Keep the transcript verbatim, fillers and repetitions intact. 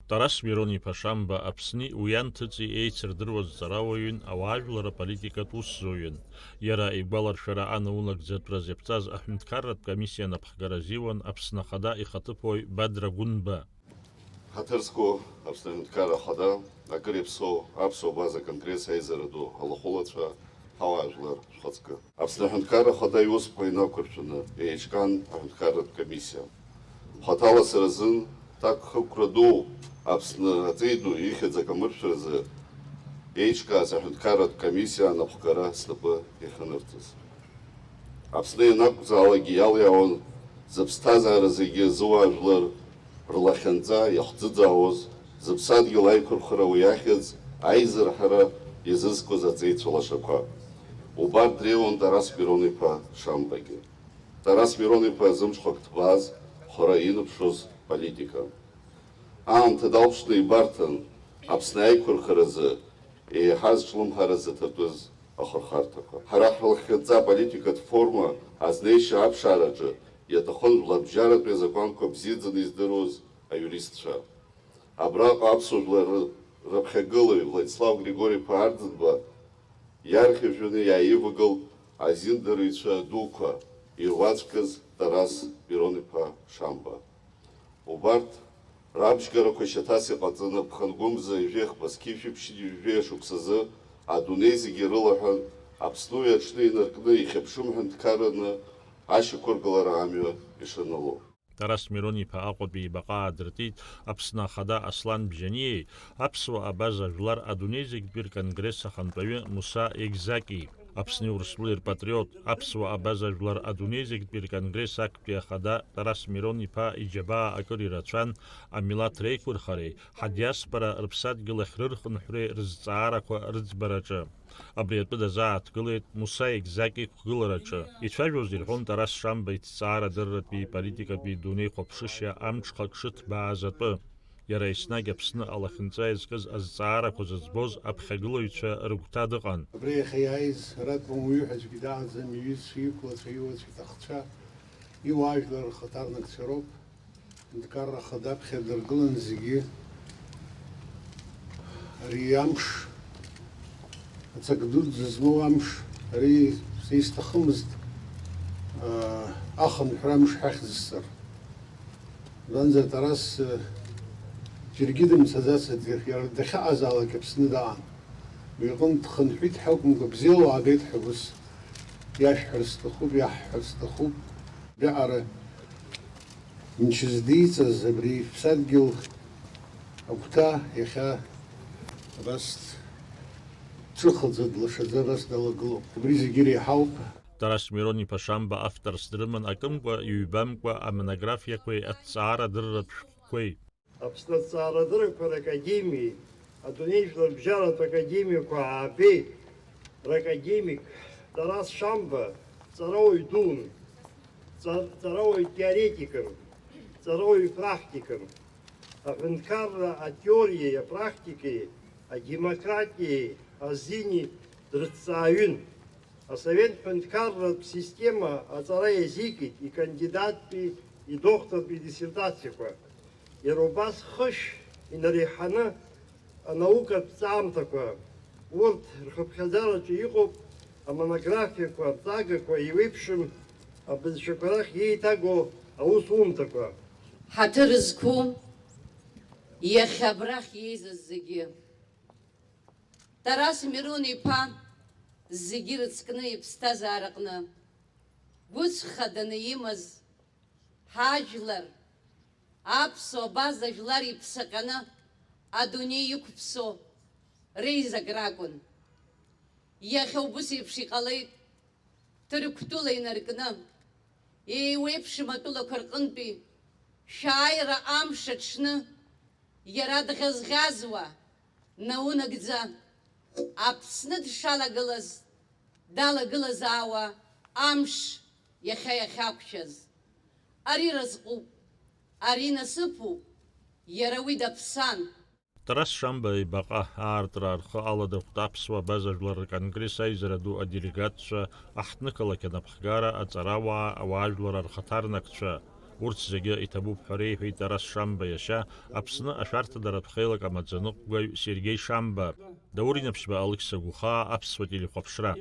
Тарас Мирон-иԥа Шамба Аԥсни уи анҭыҵи еицырдыруаз ҵарауаҩын, ауаажәлар аполитикатә усзуҩын. Иара игәаларшәара анаунагӡатәра зеиԥҵаз аҳәынҭқарратә комиссиа анапхгара азиуан Аԥсны Ахада ихаҭыԥуаҩ Бадра Гәынба. Ҳаҭыр зқәу Аԥсны Аҳәынҭқарра Ахада, акыр иаԥсоу аԥсуа база конгресс аизара ду алахәылацәа, ҳауаажәлар шәхаҵкы. Аԥсны Аҳәынҭқарра Ахада иусқәа инақәыршәаны еиҿкаан аҳәынҭқарратә комиссиа. Хаҭала сара сзын ҭакԥхықәра дууп Аԥсны аҵеи ду ихьӡ акамыршәразы еиҿкааз аҳәынҭқарратә комиссиа анапхгара снапы иахьанырҵаз. Аԥсны ианакәзаалакгьы иалиаауан зыԥсҭазаара зегьы зыуаажәлар рлахьынҵа иахӡыӡаауаз, зыԥсадгьыл аиқәырхара уи ахьӡ аизырҳара иазызкуаз аҵеицәа лашақәа. Убарҭ дреиуан Тарас Мирон-иԥа Шамбагьы. Тарас Мирон-иԥа зымҽхак ҭбааз хара иныԥшуаз политика. Аамҭа далԥшны ибарҭан Аԥсны аиқәырхаразы еиҳа зҿлымҳара заҭатәыз ахырхарҭақәа. Ҳара ҳлахьынҵа аполитикатә форма азнеишьа аԥшаараҿы иаҭахын жәларбжьаратәи азакәанқәа бзиаӡаны издыруаз аиуристцәа. Абраҟа аԥсуа жәлар ры-, рыԥхьагылаҩ Владислав Григори-иԥа Арӡынба иарӷьажәҩаны иааивагылт азиндарыҩцәа дуқәа, ируаӡәкыз Тарас Мирон-иԥа Шамба. Убарҭ рабжьгарақәа шьаҭас иҟаҵаны, ԥхынгәымза ҩажәи хԥа зқьи жәиԥшьи ҩажәи шықәсазы адунеи зегьы ирылаҳәан, Аԥсны уи аҽны инаркны ихьыԥшым ҳәынҭқарраны ашьақәыргылара амҩа ишаныло. Тарас Мирон-иԥа Аҟәатәи ибаҟа аадыртит Аԥсны Ахада Аслан Бжьаниеи аԥсуа абаза жәлар адунеи зегьтәи рконгресс ахантәаҩы Муса Егзаки. Аԥсни Урыстәылеи рпатриот, аԥсуа абаза жәлар адунеи зегьтәи рконгресс актәи ахада Тарас Мирон-иԥа иџьабаа акыр ирацәан амилаҭ реиқәырхареи ҳадиаспора рыԥсадгьыл ахь рырхынҳәреи рызҵаарақәа рыӡбараҿы. Абри атәы дазааҭгылеит Муса Егзаки иқәгылараҿы. Ицәажәоз ирҳәон Тарас Шамба иҭҵаарадырратәи политикатәи дунеихәаԥшышьа амҽхак шыҭбааз атәы. Иара еснагь Аԥсны алахьынҵа иазкыз азҵаарақәа зыӡбоз аԥхьагылаҩцәа рыгәҭа дыҟан. Абри иахьа иааиз аратәи ауаҩы ҳәа аӡәгьы дааӡам, иҩызцәа, иқәлацәа, иуацәа, иҭахцәа, иуаажәлар рхаҭарнакцәа роуп. Аҳәынҭқарра Ахада аԥхьа дыргылан зегьы. Ари амш, ацак дуӡӡа змоу амш, ари са исҭахымызт, аа, ахынҳәра амш ҳахьӡысҵар. Избанзар, Тарас, э, џьаргьы дымцаӡацызт, иара дахьыҟазаалак Аԥсны даан. Уи иҟынтә дхынҳәит ҳәа акәымкәа, бзиала уаагеит ҳәа ус иашәҳәар сҭахуп, иаҳҳәар сҭахуп. Даҟара мчы здиҵаз абри иԥсадгьыл агәҭа иахьа абас дҿыхаӡа, длашаӡа абас далагылоуп. Убри зегьы иреиҳауп. Тарас Мирон-иԥа Шамба авторс дрыман акымкәа, иҩбамкәа амонографиақәеи аҭҵаарадырратә шәҟәқәеи. Аԥсны аҭҵаарадыррақәа ракадемиеи адунеи жәларбжьаратә академиақәа аабеи ракадемик Тарас Шамба ҵарауаҩ дуун, ҵа-, ҵарауаҩ теоретикын, ҵарауаҩ практикын, аҳәынҭқарра атеориеи апрактикеи, адемократиеи азини дрыҭҵааҩын. Асовет ҳәынҭқарратә система аҵара иазикит икандидаттәи, идоктортәи диссертациақәа. Иара убас хышә инареиҳаны анаукатә ҵаамҭақәа, урҭ рхыԥхьаӡараҿы иҟоуп амонографиақәа, арҵагақәа, еиуеиԥшым абызшәақәа рахь еиҭаго аусумҭақәа. Ҳаҭыр зқәу, иахьа абрахь еизаз зегьы. Тарас Мирон-иԥа зегьы ирыцкны иԥсҭазаараҟны гәыцә хаданы имаз ҳажәлар, аԥсуа база жәлар иԥсаҟьаны адунеи иқәыԥсо реизак ракәын. Иахьа убыс еиԥш иҟалеит, Ҭырқәтәыла инаркны, еиуеиԥшым атәылақәа рҟынтәи шәааира амш аҽны иара дӷьазӷьазуа, наунагӡа Аԥсны дшалагылаз, далагылазаауа амш иахьа иахьақәшәаз. Ари разҟуп, ари насыԥуп, иара уи даԥсан. Тарас Шамба ибаҟа аартра рхы аладырхәт аԥсуа абаза жәлар рконгресс аизара ду аделегатцәа, аҳҭнықалақь анапхгара, аҵарауаа, ауаажәлар рхаҭарнакцәа. Урҭ зегьы иҭабуп ҳәа реиҳәеит Тарас Шамба иашьа, Аԥсны ашәарҭадаратә хеилак амаӡаныҟәгаҩ Сергеи Шамба. Даур Инаԥшьба, Алықьса Гәыхаа, Аԥсуа телехәаԥшра.